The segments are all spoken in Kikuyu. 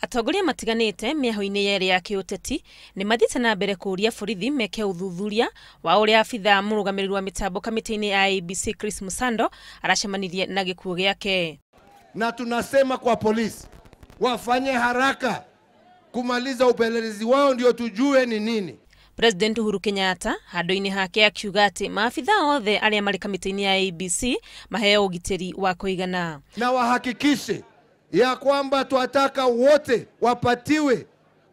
Atongoria matiganĩte mĩahu-inĩ yerĩ ya kĩũteti nĩ mathiĩte na mbere kũũria borithi meke ũthuthuria wa ũrĩa abithaa mũrũgamĩrĩri wa mĩtambo kamĩtĩ-inĩ ya IEBC Chris Musando aracemanirie na gĩkuũ gĩake. Na tunasema kwa polisi wafanye haraka kumaliza upelelezi wao ndio tujue ni nini. President Uhuru Kenyatta handũ-inĩ hake akiuga atĩ maabithaa othe arĩa marĩ kamĩtĩ-inĩ ya IEBC maheo ũgitĩri wa kũigana. Na wahakikishe ya kwamba twataka wote wapatiwe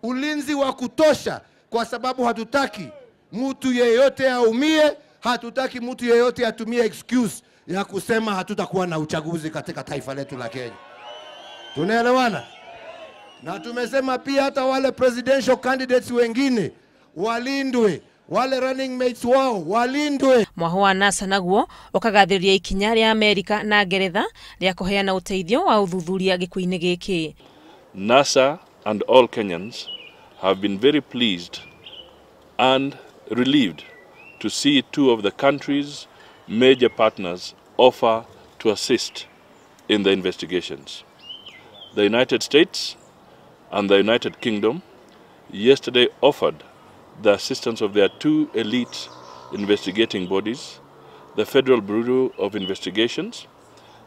ulinzi wa kutosha, kwa sababu hatutaki mtu yeyote aumie, hatutaki mtu yeyote atumie excuse ya kusema hatutakuwa na uchaguzi katika taifa letu la Kenya. Tunaelewana? Na tumesema pia hata wale presidential candidates wengine walindwe, wale running mates wao walindwe. Mwaho wa NASA naguo ukagathĩrĩria ikinya rĩa Amerika na Ngeretha rĩa kũheana ũteithio wa ũthuthuria gĩkuũ-inĩ gĩkĩ. NASA and all Kenyans have been very pleased and relieved to see two of the country's major partners offer to assist in the investigations. The United States and the United Kingdom yesterday offered the assistance of their two elite investigating bodies, the Federal Bureau of Investigations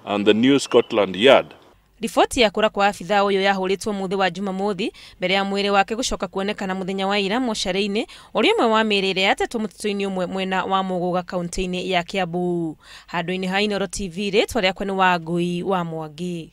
and the New Scotland Yard. Riboti ya kũra kwa abithaa ũyũ yahũrĩtwo mũthĩ wa Jumamothi mbere ya mwĩrĩ wake gũcoka kuonekana mũthenya wa ira mocarĩ-inĩ ũrĩa ũmwe wa mĩĩrĩ ĩrĩa yatetwo mũtitũ-inĩ ũmwe mwena wa Mũgũga kaunti-inĩ ya Kiambu. Handũ-inĩ ha Inooro TV, rĩtwa rĩakwa nĩ Wangui wa Mwangi.